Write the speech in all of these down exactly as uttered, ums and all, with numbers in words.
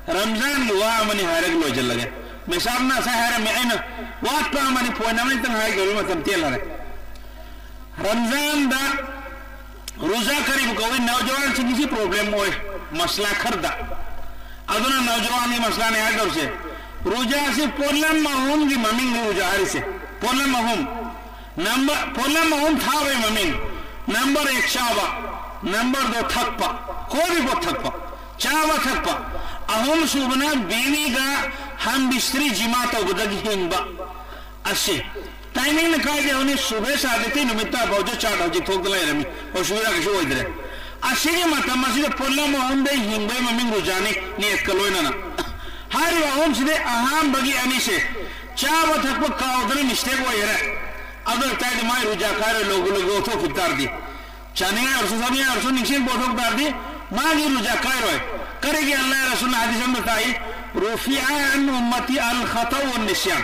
ꯔꯝꯖꯥꯟꯒꯤ ꯋꯥ ꯑꯃꯅꯤ ꯍꯥꯏꯔꯒ ꯂꯣꯏꯁꯤꯜꯂꯒꯦ꯫ ꯃꯦꯁꯥꯞꯅ ꯉꯁꯥꯏ ꯍꯥꯏꯔꯝꯃꯤ, ꯑꯩꯅ ꯋꯥꯠꯄ ꯑꯃꯅꯤ, point ꯑꯃꯅꯤꯇꯪ ꯍꯥꯏꯒꯗꯧꯕ ꯃꯇꯝ ꯇꯦꯜꯂꯔꯦ꯫ ꯔꯝꯖꯥꯟꯗ ꯔꯣꯖꯥ ꯀꯔꯤꯕꯨ ꯀꯧꯏ? ꯅꯧꯖꯋꯥꯟꯁꯤꯡꯒꯤꯁꯤ problem ꯑꯣꯏ, ꯃꯁꯂꯥ ꯈꯔꯗ꯫ ꯑꯗꯨꯅ ꯅꯧꯖꯋꯥꯟꯒꯤ ꯃꯁꯂꯥꯅꯤ ꯍꯥꯏꯒꯗꯧꯔꯤꯁꯦ꯫ ꯔꯣꯖꯥꯁꯤ ꯄꯣꯠꯂꯝ ꯑꯍꯨꯝꯒꯤ ꯃꯃꯤꯡꯒꯤ ꯔꯣꯖꯥ ꯍꯥꯏꯔꯤꯁꯦ꯫ ꯄꯣꯠꯂꯝ ꯑꯍꯨꯝ꯫ Number, ꯄꯣꯠꯂꯝ ꯑꯍꯨꯝ ꯊꯥꯕꯒꯤ ꯃꯃꯤꯡ꯫ Number ꯑꯦꯛ ꯆꯥꯕ, number ꯗꯣ ꯊꯛꯄ, ꯀꯣꯏꯕ ꯊꯛꯄ, ꯆꯥꯕ ꯊꯛꯄ꯫ ꯑꯍꯨꯝ ꯁꯨꯕꯅ ꯕꯤꯋꯤꯒ ꯍꯝ ꯕꯤꯁꯇ꯭ꯔꯤ ꯖꯤꯃꯥ ꯇꯧꯕꯗꯒꯤ ꯍꯤꯡꯕ꯫ ꯑꯁꯤ timing ꯅ ꯀꯥꯏꯗ ꯍꯧꯅꯤ? ꯁꯨꯕꯦ ꯁꯥꯗꯇꯤ ꯅꯨꯃꯤꯠ ꯇꯥ ꯐꯥꯎꯁꯦ ꯆꯥꯠ ꯍꯧꯖꯤꯛ ꯊꯣꯛꯇ ꯂꯩꯔꯝꯃꯤ꯫ ꯑꯣꯁꯨꯕꯤꯗ ꯀꯩꯁꯨ ꯑꯣꯏꯗ꯭ꯔꯦ꯫ ꯑꯁꯤꯒꯤ ꯃꯇꯝ ꯑꯁꯤꯗ ꯄꯣꯠꯂꯝ ꯑꯍꯨꯝꯗꯩ ꯍꯤꯡꯕꯒꯤ ꯃꯃꯤꯡ ꯔꯨꯖꯥꯅꯤ, ꯅꯤꯌꯠꯀ ꯂꯣꯏꯅꯅ꯫ ꯍꯥꯏꯔꯤꯕ ꯑꯍꯨꯝꯁꯤꯗꯤ ꯑꯍꯥꯟꯕꯒꯤ ꯑꯅꯤꯁꯦ ꯆꯥꯕ ꯊꯛꯄ ꯀꯥꯎꯗꯅ mistake ꯑꯣꯏꯈꯔꯦ꯫ ꯑꯗꯨ ꯑꯣꯏꯇꯥꯔꯗꯤ ꯃꯥꯏ ꯔꯨꯖꯥ ꯀꯥꯏꯔꯣꯏ, ꯂꯧꯒ ꯂꯧꯒ ꯑꯣꯊꯣꯛꯈꯤꯕ ꯇꯥꯔꯗꯤ꯫ ꯆꯥꯅꯤꯡꯉꯥꯏ ꯑꯣꯏꯔꯁꯨ ꯊꯛꯅꯤꯡꯉꯥꯏ ꯑꯣꯏꯔꯁꯨ ꯅꯤꯡꯁꯤꯡꯕ ꯑꯣꯊꯣꯛ ꯇꯥꯔꯗꯤ ꯃꯥꯒꯤ ꯔꯨꯖꯥ ꯀꯥꯏꯔꯣꯏ꯫ ꯀꯔꯤꯒꯤ? ꯑꯜꯂꯥꯍ ꯔꯁꯨꯜꯅ ꯍꯗꯤꯁ ꯑꯃꯗ ꯇꯥꯛꯏ, "ꯔꯨꯐꯤꯑ ꯑꯟ ꯎꯝꯃꯇꯤ ꯑꯜ ꯈꯇꯥꯎ ꯋꯟ ꯅꯤꯁ꯭ꯌꯥꯟ"꯫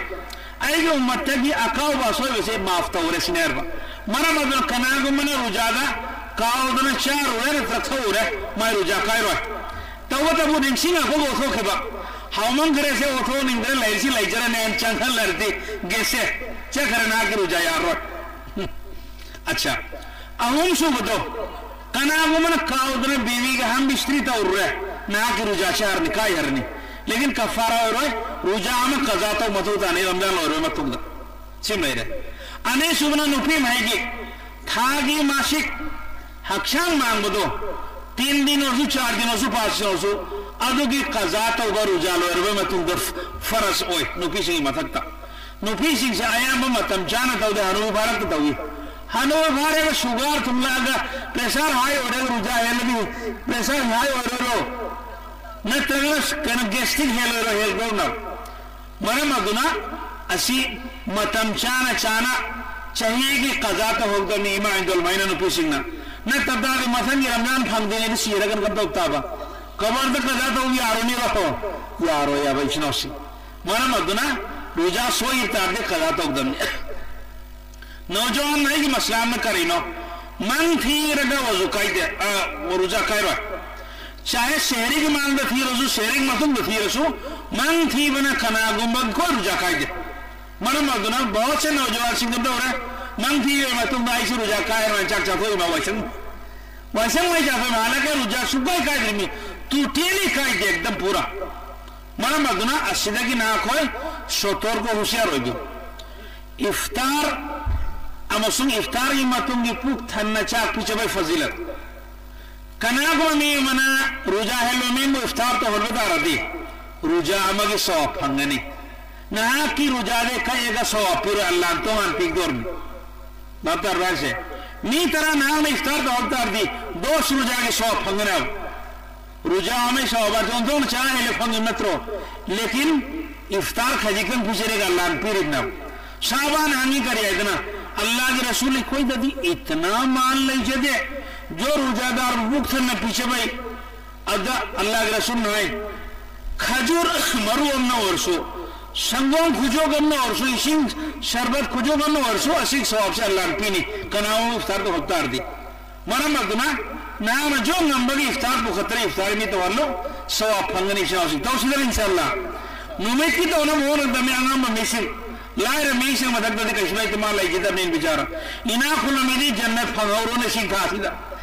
ꯑꯩꯒꯤ ꯎꯝꯃꯠꯇꯒꯤ ꯑꯀꯥꯎꯕ ꯑꯁꯣꯏꯕꯁꯦ ꯃꯥꯐ ꯇꯧꯔꯦ ꯁꯤꯅꯦ ꯍꯥꯏꯔꯕ꯫ ꯃꯔꯝ ꯑꯗꯨꯅ ꯀꯅꯥꯒꯨꯝꯕꯅ ꯔꯨꯖꯥꯗ ꯀꯥꯎꯗꯅ ꯆꯥꯔꯨꯔꯦ ꯅꯠꯇ꯭ꯔꯒ ꯊꯛꯎꯔꯦ, ꯃꯥꯏ ꯔꯨꯖꯥ ꯀꯥꯏꯔꯣꯏ꯫ ꯇꯧꯕꯇꯕꯨ ꯅꯤꯡꯁꯤꯡꯉꯛꯄꯒ ꯑꯣꯊꯣꯛꯈꯤꯕ꯫ ꯍꯥꯎꯃꯟꯈ꯭ꯔꯦ ꯁꯦ, ꯑꯣꯊꯣꯛꯅꯤꯡꯗ꯭ꯔꯦ, ꯂꯩꯔꯤꯁꯤ ꯂꯩꯖꯔꯅꯦꯅ ꯆꯪꯍꯜꯂꯔꯗꯤ ꯒꯦꯁꯁꯦ ꯆꯠꯈ꯭ꯔꯦ, ꯅꯍꯥꯛꯀꯤ ꯔꯨꯖꯥ ꯌꯥꯔꯔꯣꯏ꯫ ꯑꯠꯆꯥ, ꯑꯍꯨꯝ ꯁꯨꯕꯗꯣ, ꯀꯅꯥꯒꯨꯝꯕꯅ ꯀꯥꯎꯗꯅ ꯕꯤꯋꯤꯒ ꯍꯝ ꯕꯤꯁꯇ꯭ꯔꯤ ꯇꯧꯔꯨꯔꯦ, ꯅꯍꯥꯛꯀꯤ ꯔꯨꯖꯥꯁꯦ ꯍꯔꯅꯤ, ꯀꯥꯏ ꯍꯔꯅꯤ꯫ ꯂꯦꯀꯤꯟ ꯀꯐꯥꯔꯥ ꯑꯣꯏꯔꯣꯏ, ꯔꯨꯖꯥ ꯑꯃ ꯀꯖꯥ ꯇꯧ ꯃꯊꯧ ꯇꯥꯅꯤ ꯔꯝꯖꯥꯟ ꯂꯣꯏꯔꯕ ꯃꯇꯨꯡꯗ꯫ ꯁꯤꯃ ꯂꯩꯔꯦ꯫ ꯑꯅꯤꯁꯨꯕꯅ ꯅꯨꯄꯤ ꯃꯍꯩꯒꯤ ꯊꯥꯒꯤ ꯃꯥꯁꯤꯛ ꯍꯛꯆꯥꯡ ꯃꯥꯡꯕꯗꯣ, ꯇꯤꯟ ꯗꯤꯟ ꯑꯣꯏꯔꯁꯨ, ꯆꯥꯔ ꯗꯤꯟ ꯑꯣꯏꯔꯁꯨ, ꯄꯥꯁ ꯗꯤꯟ ꯑꯣꯏꯔꯁꯨ, ꯑꯗꯨꯒꯤ ꯀꯖꯥ ꯇꯧꯕ ꯔꯨꯖꯥ ꯂꯣꯏꯔꯕ ꯃꯇꯨꯡꯗ ꯐ-, ꯐꯔꯖ ꯑꯣꯏ ꯅꯨꯄꯤꯁꯤꯡꯒꯤ ꯃꯊꯛꯇ꯫ ꯅꯨꯄꯤꯁꯤꯡꯁꯦ ꯑꯌꯥꯝꯕ ꯃꯇꯝ ꯆꯥꯅ ꯇꯧꯗꯦ, ꯍꯅꯨꯕ ꯐꯥꯔꯛꯇ ꯇꯧꯏ꯫ ꯍꯅꯨꯕ ꯐꯥꯔꯒ sugar ꯊꯨꯡꯂꯛꯑꯒ pressure high ꯑꯣꯏꯔꯒ ꯔꯨꯖꯥ ꯍꯦꯜꯂꯗꯤ, pressure high ꯑꯣꯏꯔꯣꯏꯔꯣ? ꯅꯠꯇ꯭ꯔꯒ ꯀꯩꯅꯣ gastric ꯍꯦꯜꯂꯣꯏꯔꯣ, ꯍꯦꯜꯂꯣꯏꯔꯣ? ꯃꯔꯝ ꯑꯗꯨꯅ ꯑꯁꯤ ꯃꯇꯝ ꯆꯥꯅ ꯆꯥꯅ ꯆꯍꯤꯒꯤ ꯀꯖꯥ ꯇꯧꯍꯧꯗꯕꯅꯤ ꯏꯃꯥ ꯏꯟꯗꯣꯜ ꯃꯩꯅ ꯅꯨꯄꯤꯁꯤꯡꯅ꯫ ꯅꯠꯇ ꯇꯥꯔꯗꯤ ꯃꯊꯪꯒꯤ ꯔꯝꯖꯥꯟ ꯐꯪꯗ꯭ꯔꯤꯉꯩꯗ ꯁꯤꯔꯒꯅ ꯀꯝꯗꯧ ꯇꯥꯕ? ꯀꯕꯔꯗ ꯀꯖꯥ ꯇꯧꯕ ꯌꯥꯔꯣꯏꯅꯦ ꯕꯥꯄꯣ? ꯌꯥꯔꯣꯏ ꯍꯥꯏꯕ ꯏꯆꯤꯟ ꯏꯅꯥꯎꯁꯤꯡ꯫ ꯃꯔꯝ ꯑꯗꯨꯅ ꯔꯨꯖꯥ ꯁꯣꯏꯈꯤꯕ ꯇꯥꯔꯗꯤ ꯀꯖꯥ ꯇꯧꯗꯕꯅꯤ꯫ ꯅꯧꯖꯋꯥꯟ ꯑꯩꯒꯤ ꯃꯁꯂꯥ ꯑꯃꯅ ꯀꯔꯤꯅꯣ? ꯃꯪ ꯊꯤꯔꯒ ꯋꯖꯨ ꯀꯥꯏꯗꯦ, ꯑ, ꯔꯨꯖꯥ ꯀꯥꯏꯔꯣꯏ꯫ ꯆꯥꯍꯦ ꯁꯦꯍꯔꯤꯒꯤ ꯃꯥꯡꯗ ꯊꯤꯔꯁꯨ, ꯁꯦꯍꯔꯤꯒꯤ ꯃꯇꯨꯡꯗ ꯊꯤꯔꯁꯨ, ꯃꯪ ꯊꯤꯕꯅ ꯀꯅꯥꯒꯨꯝꯕ ꯑꯩꯈꯣꯏ ꯔꯨꯖꯥ ꯀꯥꯏꯗꯦ꯫ ꯃꯔꯝ ꯑꯗꯨꯅ ꯕꯍꯨꯠ ꯁꯦ ꯅꯧꯖꯋꯥꯟꯁꯤꯡ ꯀꯝꯗꯧꯔꯦ? ꯃꯪ ꯊꯤꯕꯒꯤ ꯃꯇꯨꯡꯗ ꯑꯩꯁꯨ ꯔꯨꯖꯥ ꯀꯥꯏꯔꯣꯏ, ꯆꯥꯛ ꯆꯥꯊꯣꯛꯏꯕ ꯋꯥꯏꯁꯪ, ꯋꯥꯏꯁꯪ ꯋꯥꯏ ꯆꯥꯊꯣꯛꯏꯕ꯫ ꯍꯥꯂꯥꯟꯀꯤ ꯔꯨꯖꯥ ꯁꯨꯡꯀꯥꯏ ꯀꯥꯏꯗ꯭ꯔꯤ ꯃꯤ꯫ Totally ꯀꯥꯏꯗꯦ, ꯑꯦꯛꯗꯝ ꯄꯨꯔꯥ꯫ ꯃꯔꯝ ꯑꯗꯨꯅ ꯑꯁꯤꯗꯒꯤ ꯅꯈꯣꯏ ꯁꯣꯇꯣꯔꯀꯣ, ꯍꯨꯁꯤꯌꯥꯔ ꯑꯣꯏꯕꯤꯌꯨ꯫ ꯏꯐꯇꯥꯔ ꯑꯃꯁꯨꯡ ꯏꯐꯇꯥꯔꯒꯤ ꯃꯇꯨꯡꯒꯤ ꯄꯨꯛ ꯊꯟꯅ ꯆꯥꯛ ꯄꯤꯖꯕꯒꯤ ꯐꯖꯤꯂꯠ꯫ ꯀꯅꯥꯒꯨꯝꯕ ꯃꯤ ꯑꯃꯅ ꯔꯨꯖꯥ ꯍꯦꯜꯂꯕ ꯃꯤꯕꯨ ꯏꯐꯇꯥꯔ ꯇꯧꯍꯟꯕ ꯇꯥꯔꯗꯤ, ꯔꯨꯖꯥ ꯑꯃꯒꯤ ꯁꯋꯥꯕ ꯐꯪꯒꯅꯤ꯫ ꯅꯍꯥꯛꯀꯤ ꯔꯨꯖꯥꯗꯩ ꯀꯛꯑꯒ ꯁꯋꯥꯕ ꯄꯤꯔꯣꯏ, ꯑꯜꯂꯥꯍꯅ ꯇꯣꯉꯥꯟ ꯄꯤꯗꯣꯔꯤꯕꯅꯤ꯫ ꯚꯥꯞ ꯇꯥꯔꯕ꯭ꯔꯥ ꯍꯥꯏꯁꯦ? ꯃꯤ ꯇꯔꯥ ꯅꯍꯥꯛꯅ ꯏꯐꯇꯥꯔ ꯇꯧꯍꯟ ꯇꯥꯔꯗꯤ, ꯗꯣꯁ ꯔꯨꯖꯥꯒꯤ ꯁꯋꯥꯕ ꯐꯪꯒꯅꯤ ꯍꯥꯏꯕ꯫ ꯔꯨꯖꯥ ꯑꯃꯒꯤ ꯁꯋꯥꯕ ꯑꯣꯟꯊꯣꯛꯅ ꯆꯔꯥ ꯍꯦꯜꯂꯦ ꯐꯪꯉꯤ ꯅꯠꯇ꯭ꯔꯣ? ꯂꯦꯀꯤꯟ ꯏꯐꯇꯥꯔ ꯈꯖꯤꯛꯇꯪ ꯄꯤꯖꯔꯒ ꯑꯜꯂꯥꯍꯅ ꯄꯤꯔꯤꯕꯅꯦꯕ꯫ ꯁꯍꯥꯕꯥꯅ ꯍꯪꯉꯤ ꯀꯔꯤ ꯍꯥꯏꯗꯅ, "ꯑꯜꯂꯥꯍꯒꯤ ꯔꯁꯨꯜ, ꯑꯩꯈꯣꯏꯗꯗꯤ ꯏꯇꯅꯥ ꯃꯥꯜ ꯂꯩꯖꯗꯦ, ꯖꯣ ꯔꯨꯖꯥꯗꯥꯔꯕꯨ ꯄꯨꯛ ꯊꯟꯅ ꯄꯤꯖꯕꯩ, ꯑꯗ ꯑꯜꯂꯥꯍꯒꯤ ꯔꯁꯨꯜꯅ ꯍꯥꯏ, ꯈꯖꯨꯔ ꯃꯔꯨ ꯑꯃꯅ ꯑꯣꯏꯔꯁꯨ, ꯁꯪꯒꯣꯝ ꯈꯨꯖꯣꯛ ꯑꯃꯅ ꯑꯣꯏꯔꯁꯨ, ꯏꯁꯤꯡ ꯁꯔꯕꯠ ꯈꯨꯖꯣꯛ ꯑꯃꯅ ꯑꯣꯏꯔꯁꯨ, ꯑꯁꯤꯒꯤ ꯁꯋꯥꯕꯁꯦ ꯑꯜꯂꯥꯍꯅ ꯄꯤꯅꯤ, ꯀꯅꯥꯒꯨꯝꯕ ꯏꯐꯇꯥꯔ ꯇꯧꯍꯧ ꯇꯥꯔꯗꯤ꯫" ꯃꯔꯝ ꯑꯗꯨꯅ ꯅꯍꯥꯛꯅ ꯖꯣ ꯉꯝꯕꯒꯤ ꯏꯐꯇꯥꯔ ꯄꯨꯈꯠꯇꯅ ꯏꯐꯇꯥꯔ ꯃꯤ ꯇꯧꯍꯜꯂꯣ, ꯁꯋꯥꯕ ꯐꯪꯒꯅꯤ꯫ ꯏꯆꯤꯟ ꯏꯅꯥꯎꯁꯤꯡ ꯇꯧꯁꯤꯗꯅ, ꯏꯟꯁꯥꯜꯂꯥ꯫ ꯅꯨꯃꯤꯠꯀꯤ ꯇꯧꯅꯕ ꯍꯣꯠꯅꯒꯗꯕꯅꯤ꯫ ꯑꯉꯝꯕ ꯃꯤꯁꯤꯡ, ꯂꯥꯏꯔ ꯃꯤꯁꯤꯡ ꯃꯊꯛꯇꯗꯤ ꯀꯩꯁꯨ ꯂꯩꯇꯦ, ꯃꯥ ꯂꯩꯖꯗꯕꯅꯤ ꯕꯤꯆꯥꯔꯥ꯫ ꯏꯅꯥꯛ ꯈꯨꯟꯕ ꯃꯤꯗꯤ ꯖꯟꯅꯠ ꯐꯪꯍꯧꯔꯣꯅꯦ ꯁꯤ ꯊꯥꯁꯤꯗ꯫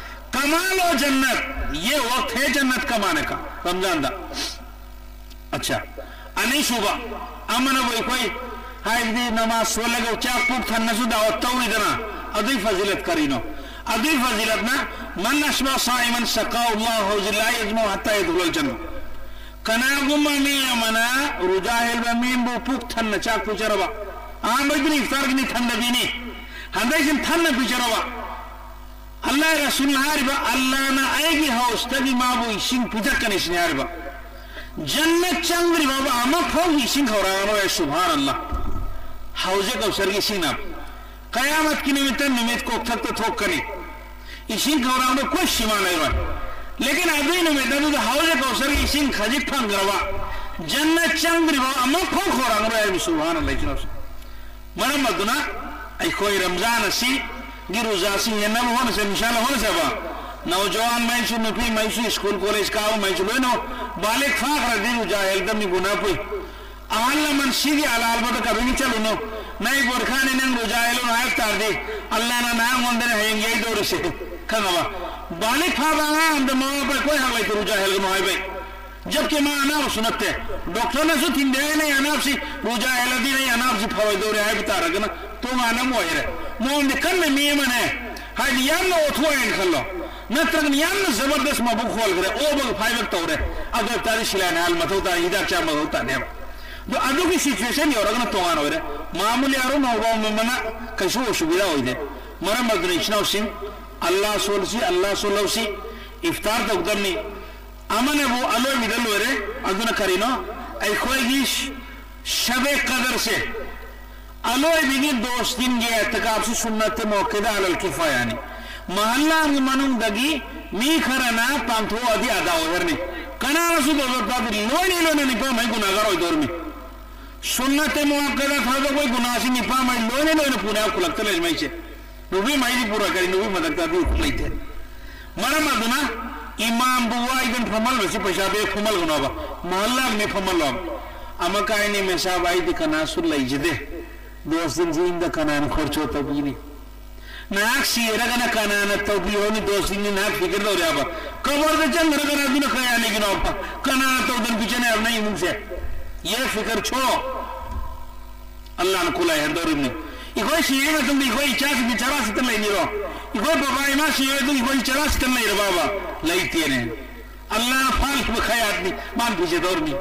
ꯀꯃꯥꯜ ꯍꯣ ꯖꯟꯅꯠ, ꯌꯦ ꯋꯛꯠ ꯍꯦ ꯖꯟꯅꯠ ꯀꯃꯥꯅꯦ ꯀꯥ, ꯔꯝꯖꯥꯟꯗ꯫ ꯑꯠꯆꯥ, ꯑꯅꯤꯁꯨꯕ ꯑꯃꯅꯕꯨ ꯑꯩꯈꯣꯏ ꯍꯥꯏꯕꯗꯤ ꯅꯃꯥꯖ ꯁꯣꯜꯂꯒ ꯆꯥꯛ ꯄꯨꯛ ꯊꯟꯅꯁꯨ ꯗꯥꯋꯠ ꯇꯧꯔꯤꯗꯅ, ꯑꯗꯨꯏ ꯐꯖꯤꯂꯠ ꯀꯔꯤꯅꯣ? ꯑꯗꯨꯏ ꯐꯖꯤꯂꯠꯅ, "ꯃꯟ ꯑꯁꯕꯥ ꯁꯥꯏꯃꯟ ꯁꯀꯥꯎ ꯑꯜꯂꯥꯍꯨ ꯍꯧꯖꯤꯜꯂꯥ ꯌꯖꯃꯨ ꯍꯠꯇꯥ ꯌꯗꯈꯨꯂꯜ ꯖꯟꯅ꯫" ꯀꯅꯥꯒꯨꯝꯕ ꯃꯤ ꯑꯃꯅ ꯔꯨꯖꯥ ꯍꯦꯜꯕ ꯃꯤꯕꯨ ꯄꯨꯛ ꯊꯟꯅ ꯆꯥꯛ ꯄꯤꯖꯔꯕ, ꯑꯍꯥꯟꯕꯩꯗꯨꯅ ꯏꯐꯇꯥꯔꯒꯤꯅꯤ, ꯊꯟꯗꯕꯤꯅꯤ, ꯍꯟꯗꯛꯁꯤꯅ ꯊꯟꯅ ꯄꯤꯖꯔꯕ, ꯑꯜꯂꯥꯍ ꯔꯁꯨꯜꯅ ꯍꯥꯏꯔꯤꯕ, "ꯑꯜꯂꯥꯍꯅ ꯑꯩꯒꯤ ꯍꯥꯎꯁꯇꯒꯤ ꯃꯥꯕꯨ ꯏꯁꯤꯡ ꯄꯤꯊꯛꯀꯅꯤ" ꯁꯤꯅꯤ ꯍꯥꯏꯔꯤꯕ꯫ ꯖꯟꯅꯠ ꯆꯪꯗ꯭ꯔꯤ ꯐꯥꯎꯕ ꯑꯃꯐꯥꯎ ꯏꯁꯤꯡ ꯈꯧꯔꯥꯡꯉꯔꯣꯏ꯫ ꯁꯨꯕꯍꯥꯅ ꯑꯜꯂꯥꯍ꯫ ꯍꯧꯖꯤꯛ ꯀꯧꯁꯔꯒꯤ ꯏꯁꯤꯡꯅ ꯀꯌꯥꯃꯠꯀꯤ ꯅꯨꯃꯤꯠꯇ ꯅꯨꯃꯤꯠ ꯀꯣꯛꯊꯛꯇ ꯊꯣꯛꯀꯅꯤ꯫ ꯏꯁꯤꯡ ꯈꯧꯔꯥꯡꯕ ꯀꯣꯏ ꯁꯤꯃꯥ ꯂꯩꯔꯣꯏ꯫ ꯂꯦꯀꯤꯟ ꯑꯗꯨꯒꯤ ꯅꯨꯃꯤꯠ ꯑꯗꯨꯗ ꯍꯧꯖꯤꯛ ꯀꯧꯁꯔꯒꯤ ꯏꯁꯤꯡ ꯈꯖꯤꯛ ꯐꯪꯈ꯭ꯔꯕ, ꯖꯟꯅꯠ ꯆꯪꯗ꯭ꯔꯤ ꯐꯥꯎ ꯑꯃꯐꯥꯎ ꯈꯧꯔꯥꯡꯉꯔꯣꯏ ꯍꯥꯏꯕ꯫ ꯁꯨꯕꯍꯥꯅ ꯑꯜꯂꯥꯍ꯫ ꯃꯔꯝ ꯑꯗꯨꯅ ꯑꯩꯈꯣꯏ ꯔꯝꯖꯥꯟ ꯑꯁꯤꯒꯤ ꯔꯨꯖꯥꯁꯤ ꯍꯦꯟꯅꯕ ꯍꯣꯠꯅꯁꯦ, ꯏꯟꯁꯥ ꯑꯜꯂꯥꯍ ꯍꯣꯠꯅꯁꯦꯕ꯫ ꯅꯧꯖꯋꯥꯟ ꯃꯩꯁꯨ, ꯅꯨꯄꯤ ꯃꯩꯁꯨ, ꯁ꯭ꯀꯨꯜ ꯀꯣꯂꯦꯖ ꯀꯥꯕ ꯃꯩꯁꯨ ꯂꯣꯏꯅ ꯕꯥꯂꯤꯒ ꯐꯥꯈ꯭ꯔꯗꯤ ꯔꯨꯖꯥ ꯍꯦꯜꯗꯕꯅꯤ, ꯒꯨꯅꯥ ꯄꯨꯏ꯫ ꯑꯍꯜ ꯂꯃꯟ ꯁꯤꯒꯤ ꯑꯂꯥꯜꯕꯗ ꯀꯔꯤꯒꯤ ꯆꯠꯂꯨꯅꯣ? ꯅꯪ ꯕꯣꯔꯈꯥꯅꯤ, ꯅꯪ ꯔꯨꯖꯥ ꯍꯦꯜꯂꯨꯅꯣ ꯍꯥꯏꯕ ꯇꯥꯔꯗꯤ, ꯑꯜꯂꯥꯅ ꯅꯍꯥꯛꯉꯣꯟꯗꯅ ꯍꯌꯦꯡ ꯌꯩꯗꯧꯔꯤꯁꯦ, ꯈꯪꯉꯕ? ꯕꯥꯂꯤꯒ ꯐꯥꯕ ꯑꯉꯥꯡ ꯑꯝꯗ ꯃꯃꯥ ꯃꯄꯥ ꯀꯣꯏ ꯍꯥꯛ ꯂꯩꯇꯦ ꯔꯨꯖꯥ ꯍꯦꯜꯒꯅꯨ ꯍꯥꯏꯕꯩ꯫ ꯖꯕꯀꯤ ꯃꯥ ꯑꯅꯥꯕꯁꯨ ꯅꯠꯇꯦ꯫ ꯗꯣꯛꯇꯔꯅꯁꯨ ꯊꯤꯡꯗꯦ, "ꯑꯩ ꯅꯪ ꯑꯅꯥꯕꯁꯤ ꯔꯨꯖꯥ ꯍꯦꯜꯂꯗꯤ ꯅꯪ ꯑꯅꯥꯕꯁꯤ ꯐꯔꯣꯏꯗꯧꯔꯦ" ꯍꯥꯏꯕ ꯇꯥꯔꯒꯅ ꯇꯣꯉꯥꯟꯅ ꯑꯃ ꯑꯣꯏꯔꯦ꯫ ꯃꯉꯣꯟꯗꯤ ꯀꯟꯅ ꯃꯤ ꯑꯃꯅꯦ, ꯍꯥꯏꯗꯤ ꯌꯥꯝꯅ ꯑꯣꯊꯣꯛꯑꯦꯅ ꯈꯜꯂꯣ, ꯅꯠꯇ꯭ꯔꯒꯅ ꯌꯥꯝꯅ ꯖꯕꯔꯗꯁ ꯃꯕꯨꯛ ꯍꯣꯜꯈ꯭ꯔꯦ, ꯑꯣꯕꯒ ꯐꯥꯏꯕꯒ ꯇꯧꯔꯦ, ꯑꯗꯨ ꯑꯣꯏꯇꯥꯔꯗꯤ ꯁꯤꯂꯥꯏꯅ ꯍꯥꯏ ꯃꯊꯧ ꯇꯥꯔꯦ, ꯍꯤꯗꯥꯛ ꯆꯥ ꯃꯊꯧ ꯇꯥꯅꯦꯕ꯫ ꯑꯗꯣ ꯑꯗꯨꯒꯤ ꯁꯤꯆꯨꯋꯦꯁꯟ ꯌꯧꯔꯒꯅ ꯇꯣꯉꯥꯟꯅ ꯑꯣꯏꯔꯦ꯫ ꯃꯥꯃꯨꯂꯤ ꯑꯔꯨꯝ ꯍꯧꯕ ꯑꯃꯅ ꯀꯩꯁꯨ ꯑꯁꯨꯕꯤꯗ ꯑꯣꯏꯗꯦ꯫ ꯃꯔꯝ ꯑꯗꯨꯅ ꯏꯆꯤꯟ ꯏꯅꯥꯎꯁꯤꯡ, ꯑꯜꯂꯥ ꯁꯣꯜꯁꯤ, ꯑꯜꯂꯥ ꯁꯣꯜꯍꯧꯁꯤ, ꯏꯐꯇꯥꯔ ꯇꯧꯒꯗꯕꯅꯤ꯫ ꯑꯃꯅꯕꯨ ꯑꯂꯣꯏꯕꯤꯗ ꯂꯣꯏꯔꯦ, ꯑꯗꯨꯅ ꯀꯔꯤꯅꯣ? ꯑꯩꯈꯣꯏꯒꯤ ꯁ-, ꯁꯕꯦ ꯀꯗꯔꯁꯦ, ꯑꯂꯣꯏꯕꯤꯒꯤ ꯗꯣꯁ ꯗꯤꯟꯒꯤ ꯑꯦꯇꯀꯥꯞꯁꯤ ꯁꯨꯟꯅꯠꯇ ꯃꯣꯛꯀꯦꯗ ꯑꯂꯜ ꯀꯤꯐꯥꯌꯥꯅꯤ꯫ ꯃꯍꯜꯂꯥꯒꯤ ꯃꯅꯨꯡꯗꯒꯤ ꯃꯤ ꯈꯔꯅ ꯄꯥꯡꯊꯣꯛꯑꯗꯤ ꯑꯗꯥ ꯑꯣꯏꯍꯔꯅꯤ꯫ ꯀꯅꯥꯅꯁꯨ ꯗꯣꯁ ꯇꯥꯗꯤ ꯂꯣꯏꯅ ꯂꯣꯏꯅ ꯅꯤꯄꯥ ꯃꯩ ꯒꯨꯅꯥꯒꯥꯔ ꯑꯣꯏꯗꯧꯔꯅꯤ꯫ ꯁꯨꯟꯅꯠꯇ ꯃꯣꯛꯀꯦꯗ ꯊꯥꯗꯣꯛꯄꯩ ꯒꯨꯅꯥꯁꯤ ꯅꯤꯄꯥ ꯃꯩ ꯂꯣꯏꯅ ꯂꯣꯏꯅ ꯄꯨꯅꯥ ꯈꯨꯂꯛꯇ ꯂꯩꯔꯤꯉꯩꯁꯦ꯫ ꯅꯨꯄꯤ ꯃꯩꯗꯤ ꯄꯨꯔꯛꯀꯅꯤ, ꯅꯨꯄꯤ ꯃꯊꯛꯇ ꯑꯗꯨ ꯂꯩꯇꯦ꯫ ꯃꯔꯝ ꯑꯗꯨꯅ ꯏꯃꯥꯝꯕꯨ ꯋꯥꯏꯗꯅ ꯐꯝꯍꯜꯂꯁꯤ, ꯄꯩꯁꯥ ꯄꯤꯔ ꯐꯝꯍꯜꯒꯅꯣꯕ, ꯃꯍꯜꯂꯥꯒ ꯃꯤ ꯐꯝꯍꯜꯂꯣꯕ꯫ ꯑꯃ ꯀꯥꯏꯅꯤ ꯃꯦꯁꯥꯕ, ꯑꯩꯗꯤ ꯀꯅꯥꯁꯨ ꯂꯩꯖꯗꯦ, ꯗꯣꯁꯇꯤꯟꯁꯤ ꯌꯨꯝꯗ ꯀꯅꯥꯅ ꯈꯣꯔꯆꯣ ꯇꯧꯕꯤꯅꯤ? ꯅꯍꯥꯛ ꯁꯤꯔꯒꯅ ꯀꯅꯥꯅ ꯇꯧꯕꯤꯍꯧꯅꯤ? ꯗꯣꯁꯇꯤꯟꯁꯤ ꯅꯍꯥꯛ ꯐꯤꯀꯔ ꯇꯧꯔꯦ ꯍꯥꯏꯕ꯫ ꯀꯕꯔꯗ ꯆꯪꯈ꯭ꯔꯒꯅ ꯑꯗꯨꯅ ꯀꯌꯥ ꯂꯩꯒꯅꯣꯕ? ꯀꯅꯥꯅ ꯇꯧꯗꯅ ꯄꯤꯖꯅꯤ ꯍꯥꯏꯕ ꯅꯪ ꯏꯃꯨꯡꯁꯦ? ꯌꯦ ꯐꯤꯀꯔ ꯁꯣ ꯑꯜꯂꯥꯅ ꯈꯨꯂꯥꯏ ꯍꯟꯗꯧꯔꯤꯕꯅꯤ꯫ ꯑꯩꯈꯣꯏ ꯁꯤꯔꯕ ꯃꯇꯨꯡꯗ ꯑꯩꯈꯣꯏ ꯏꯆꯥꯁꯤꯡꯗꯤ ꯆꯔꯥ ꯁꯤꯠꯇꯅ ꯂꯩꯅꯤꯔꯣ? ꯑꯩꯈꯣꯏ ꯕꯕꯥ ꯏꯃꯥ ꯁꯤꯔꯕ ꯃꯇꯨꯡꯗ ꯑꯩꯈꯣꯏ ꯆꯔꯥ ꯁꯤꯠꯇꯅ ꯂꯩꯔꯕꯕ? ꯂꯩꯇꯦꯅꯦ꯫ ꯑꯜꯂꯥꯅ ꯐꯥꯜꯕ ꯈꯌꯥꯠꯅꯤ, ꯃꯥꯅ ꯄꯤꯖꯗꯧꯔꯤꯅꯤ꯫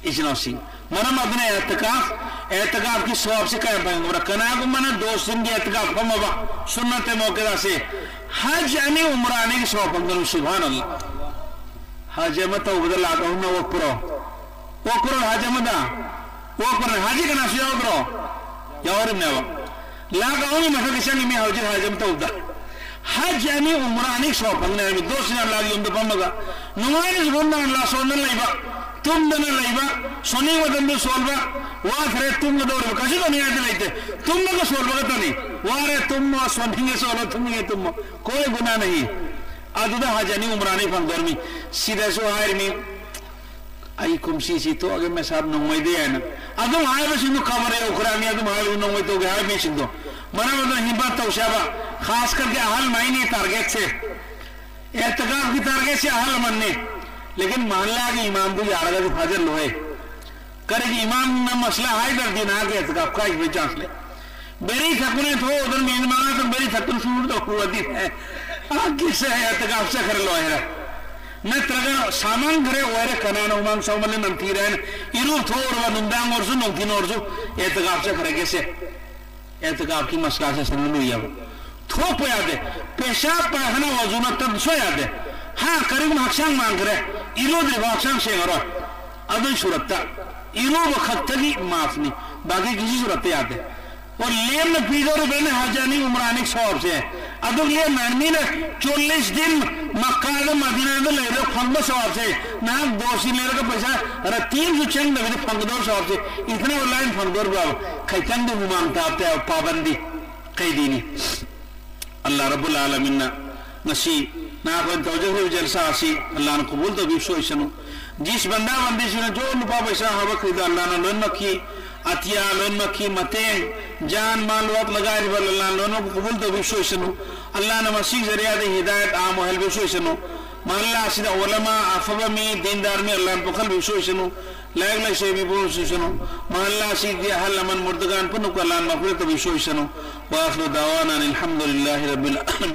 ꯏꯆꯤꯟ ꯏꯅꯥꯎꯁꯤꯡ, ꯃꯔꯝ ꯑꯗꯨꯅ ꯑꯦꯇꯀꯥꯐ, ꯑꯦꯇꯀꯥꯐꯀꯤ ꯁꯋꯥꯕꯁꯤ ꯀꯌꯥꯝ ꯐꯪꯕ꯭ꯔꯥ? ꯀꯅꯥꯒꯨꯝꯕꯅ ꯗꯣꯁꯇꯤꯟꯒꯤ ꯑꯦꯇꯀꯥꯐ ꯐꯝꯃꯕ, ꯁꯨꯟꯅꯠꯇ ꯃꯣꯛꯀꯦꯗꯥꯁꯦ, ꯍꯖ ꯑꯅꯤ ꯎꯝꯔꯥ ꯑꯅꯤꯒꯤ ꯁꯋꯥꯕ ꯐꯪꯗꯧꯔꯤꯕꯅꯤ꯫ ꯁꯨꯕꯍꯥꯅꯜꯂꯥ꯫ ꯍꯖ ꯑꯃ ꯇꯧꯕꯗ ꯂꯥꯛ ꯑꯍꯨꯝꯅ ꯑꯣꯛꯄ꯭ꯔꯣ? ꯑꯣꯛꯄ꯭ꯔꯣ ꯍꯖ ꯑꯃꯗ? ꯑꯣꯛꯄ꯭ꯔꯣ? ꯍꯖ ꯀꯅꯥꯁꯨ ꯌꯥꯎꯗ꯭ꯔꯣ? ꯌꯥꯎꯔꯤꯕꯅꯦꯕ꯫ ꯂꯥꯛ ꯑꯍꯨꯝꯒꯤ ꯃꯊꯛꯇ ꯆꯪꯉꯤ ꯃꯤ ꯍꯧꯖꯤꯛ ꯍꯖ ꯑꯃ ꯇꯧꯕꯗ꯫ ꯍꯖ ꯑꯅꯤ ꯎꯝꯔꯥ ꯑꯅꯤ ꯁꯣꯛ ꯐꯪꯅꯤ ꯍꯥꯏꯕ ꯗꯣꯁꯤꯅ ꯂꯥꯛ ꯌꯨꯝꯗ ꯐꯝꯃꯒ ꯅꯨꯡꯉꯥꯏꯅꯁꯨ ꯐꯝꯗꯅ ꯂꯥꯁꯣꯟꯗꯅ ꯂꯩꯕ, ꯇꯨꯝꯗꯅ ꯂꯩꯕ, ꯁꯣꯟꯅꯤꯡ ꯃꯇꯝꯗ ꯁꯣꯟꯕ, ꯋꯥꯈ꯭ꯔꯦ ꯇꯨꯝꯒꯗꯧꯔꯤꯕ, ꯀꯩꯁꯨ ꯇꯧꯅꯤꯡꯉꯥꯏꯗꯤ ꯂꯩꯇꯦ꯫ ꯇꯨꯝꯃꯒ ꯁꯣꯟꯕ ꯈꯛꯇꯅꯤ꯫ ꯋꯥꯔꯦ ꯇꯨꯝꯃꯣ, ꯁꯣꯟꯅꯤꯡꯉꯦ ꯁꯣꯜꯂꯣ, ꯇꯨꯝꯅꯤꯡꯉꯦ ꯇꯨꯝꯃꯣ꯫ ꯀꯣꯏ ꯒꯨꯅꯥ ꯅꯍꯤ꯫ ꯑꯗꯨꯗ ꯍꯥꯖꯅꯤ ꯎꯃ꯭ꯔꯥꯅꯤ ꯐꯪꯗꯣꯔꯃꯤ꯫ ꯁꯤꯗꯁꯨ ꯍꯥꯏꯔꯃꯤ, "ꯑꯩ ꯀꯨꯝꯁꯤꯁꯤ ꯊꯣꯛꯑꯒꯦ ꯃꯦꯁꯥꯕ ꯅꯣꯡꯃꯩꯗꯤ" ꯍꯥꯏꯅ꯫ ꯑꯗꯨꯝ ꯍꯥꯏꯕꯁꯤꯡꯗꯨ ꯀꯕꯔ ꯌꯧꯈ꯭ꯔꯃꯤ, ꯑꯗꯨꯝ ꯍꯥꯏꯕꯁꯤ ꯅꯣꯡꯃꯩ ꯇꯧꯒꯦ ꯍꯥꯏꯕ ꯃꯤꯁꯤꯡꯗꯣ꯫ ꯃꯔꯝ ꯑꯗꯨꯅ ꯍꯤꯝꯃꯠ ꯇꯧꯁꯦ ꯍꯥꯏꯕ, ꯈꯥꯁ ꯀꯔꯀꯦ ꯑꯍꯜ ꯃꯥꯏꯅꯤ ꯇꯥꯔꯒꯦꯠꯁꯦ꯫ ꯑꯦꯇꯀꯥꯐꯀꯤ ꯇꯥꯔꯒꯦꯠꯁꯦ ꯑꯍꯜ ꯂꯃꯟꯅꯤ꯫ ꯂꯦꯀꯤꯟ ꯃꯍꯜꯂꯥꯒꯤ ꯏꯃꯥꯝꯗꯨ ꯌꯥꯔꯒꯗꯤ ꯐꯥꯖꯤꯜꯂꯨꯍꯦ꯫ ꯀꯔꯤꯒꯤ ꯏꯃꯥꯝꯅ ꯃꯁꯂꯥ ꯍꯥꯏꯗ꯭ꯔꯗꯤ ꯅꯍꯥꯛꯀꯤ ꯑꯦꯇꯀꯥꯐ ꯀꯥꯏꯈꯤꯕꯒꯤ ꯆꯥꯟꯁ ꯂꯩ꯫ ꯕꯦꯔꯤ ꯊꯛꯄꯅꯦ ꯊꯣꯛꯑꯣ, ꯑꯗꯨꯝ ꯃꯤꯅꯤꯠ ꯃꯉꯥ ꯇꯪ ꯕꯦꯔꯤ ꯊꯛꯇꯨꯅ ꯁꯨꯔꯨ ꯇꯧꯔꯨꯔꯗꯤ꯫ ꯑ, ꯀꯤꯁꯦ ꯑꯦꯇꯀꯥꯐ ꯆꯠꯈ꯭ꯔꯦ ꯂꯣꯏꯔꯦ꯫ ꯅꯠꯇ꯭ꯔꯒ ꯁꯥꯃꯟꯈ꯭ꯔꯦ ꯑꯣꯏꯔꯦ, ꯀꯅꯥꯅ ꯍꯨꯃꯥꯡ ꯁꯧꯃꯜꯂꯦ ꯅꯝꯊꯤꯔꯦ ꯍꯥꯏꯅ ꯏꯔꯨ ꯊꯣꯛꯎꯔꯕ ꯅꯨꯡꯗꯥꯡ ꯑꯣꯏꯔꯁꯨ ꯅꯨꯡꯊꯤꯜ ꯑꯣꯏꯔꯁꯨ ꯑꯦꯇꯀꯥꯐ ꯆꯠꯈ꯭ꯔꯒꯦꯁꯦ꯫ ꯑꯦꯇꯀꯥꯐꯀꯤ ꯃꯁꯂꯥꯁꯦ ꯁꯤꯗ ꯂꯨꯏꯌꯦꯕ꯫ ꯊꯣꯛꯄ ꯌꯥꯗꯦ꯫ ꯄꯦꯁꯥꯕ ꯄꯥꯏꯈꯥꯅ ꯋꯥꯖꯨ ꯅꯠꯇꯕ ꯁꯣꯏ ꯌꯥꯗꯦ꯫ ꯍꯥ, ꯀꯔꯤꯒꯨꯝꯕ ꯍꯛꯆꯥꯡ ꯃꯥꯡꯈ꯭ꯔꯦ, ꯏꯔꯨꯗ꯭ꯔꯤꯕ ꯍꯛꯆꯥꯡ ꯁꯦꯡꯉꯔꯣꯏ꯫ ꯑꯗꯨꯒꯤ ꯁꯨꯔꯠꯇ ꯏꯔꯨꯕ ꯈꯛꯇꯒꯤ ꯃꯥꯐꯅꯤ, ꯕꯥꯀꯤ ꯀꯤꯁꯤ ꯁꯨꯔꯠꯇ ꯌꯥꯗꯦ꯫ ꯑꯣ, ꯂꯦꯝꯅ ꯄꯤꯗꯧꯔꯤꯕꯅꯦ ꯍꯖ ꯑꯅꯤ ꯎꯃ꯭ꯔꯥ ꯑꯅꯤ ꯁꯋꯥꯕꯁꯦ꯫ ꯑꯗꯨ ꯂꯦꯝꯅ ꯃꯤꯅ ꯆꯣꯜꯂꯤꯁ ꯗꯤꯟ ꯃꯛꯀꯥꯗ ꯃꯗꯤꯅꯥꯗ ꯂꯩꯔꯒ ꯐꯪꯕ ꯁꯋꯥꯕꯁꯦ, ꯅꯍꯥꯛ ꯕꯣꯁꯤ ꯂꯩꯔꯒ ꯄꯩꯁꯥ ꯔꯇꯤ ꯑꯃꯁꯨ ꯆꯪꯗꯕꯤꯗ ꯐꯪꯒꯗꯧꯕ ꯁꯋꯥꯕꯁꯦ, ꯏꯊꯅ ꯑꯣꯟꯂꯥꯏꯟ ꯐꯪꯗꯧꯔꯤꯕ꯭ꯔꯕ? ꯈꯤꯇꯪꯗꯤ ꯍꯨꯃꯥꯡ ꯇꯥꯞꯇꯦ ꯍꯥꯏꯕ ꯄꯥꯕꯟꯗꯤ ꯀꯩꯗꯤꯅꯤ꯫ ꯑꯜꯂꯥꯍ ꯔꯕꯨꯜ ꯑꯥꯂꯃꯤꯟꯅ ꯉꯁꯤ ꯅꯍꯥꯛ ꯑꯩꯈꯣꯏꯅ ꯇꯧꯖꯈ꯭ꯔꯤꯕ ꯖꯜꯁꯥ ꯑꯁꯤ ꯑꯜꯂꯥꯍꯅ ꯀꯕꯨꯜ ꯇꯧꯕꯤꯕꯁꯨ ꯑꯣꯏꯁꯅꯨ꯫ ꯖꯤꯁ ꯕꯟꯗꯥ ꯕꯟꯗꯤꯁꯤꯡꯅ ꯖꯣ ꯂꯨꯄꯥ ꯄꯩꯁꯥ ꯍꯥꯕꯛꯈ꯭ꯔꯤꯗ ꯑꯜꯂꯥꯍꯅ ꯂꯣꯏꯅꯃꯛꯀꯤ ꯑꯇꯤꯌꯥ, ꯂꯣꯏꯅꯃꯛꯀꯤ ꯃꯇꯦꯡ, ꯖꯥꯟ, ꯃꯥꯜ, ꯋꯥꯛ ꯂꯒꯥꯏꯔꯤꯕ ꯑꯜꯂꯥꯍꯅ ꯂꯣꯏꯅꯃꯛ ꯀꯕꯨꯜ ꯇꯧꯕꯤꯕꯁꯨ ꯑꯣꯏꯁꯅꯨ꯫ ꯑꯜꯂꯥꯍꯅ ꯃꯁꯤꯒꯤ ꯖꯔꯤꯌꯥꯗ ꯍꯤꯗꯥꯌꯠ ꯑꯥꯝ ꯑꯣꯏꯍꯟꯕꯤꯕꯁꯨ ꯑꯣꯏꯁꯅꯨ꯫ ꯃꯍꯜꯂꯥ ꯑꯁꯤꯗ ꯎꯂꯃꯥ ꯑꯐꯕ ꯃꯤ, ꯗꯤꯟꯗꯥꯔ ꯃꯤ ꯑꯜꯂꯥꯍꯅ ꯄꯣꯛꯍꯟꯕꯤꯕꯁꯨ ꯑꯣꯏꯁꯅꯨ꯫ ꯂꯥꯏꯔꯤꯛ ꯂꯥꯏꯁꯨ ꯍꯩꯕꯤꯕꯁꯨ ꯑꯣꯏꯁꯅꯨ꯫ ꯃꯍꯜꯂꯥ ꯑꯁꯤꯒꯤ ꯑꯍꯜ ꯂꯃꯟ ꯃꯨꯔꯗꯒꯥꯟ ꯄꯨꯝꯅꯃꯛꯄꯨ ꯑꯜꯂꯥꯍꯅ ꯃꯒꯐꯤꯔꯠ ꯇꯧꯕꯤꯕꯁꯨ ꯑꯣꯏꯁꯅꯨ꯫ ꯋꯥꯈꯤꯔꯨ ꯗꯥꯋꯥꯅꯥ ꯑꯅꯤꯜ ꯍꯝꯗꯨꯂꯤꯜꯂꯥꯍꯤ ꯔꯕꯤꯜ ꯑꯥꯂꯃꯤꯟ꯫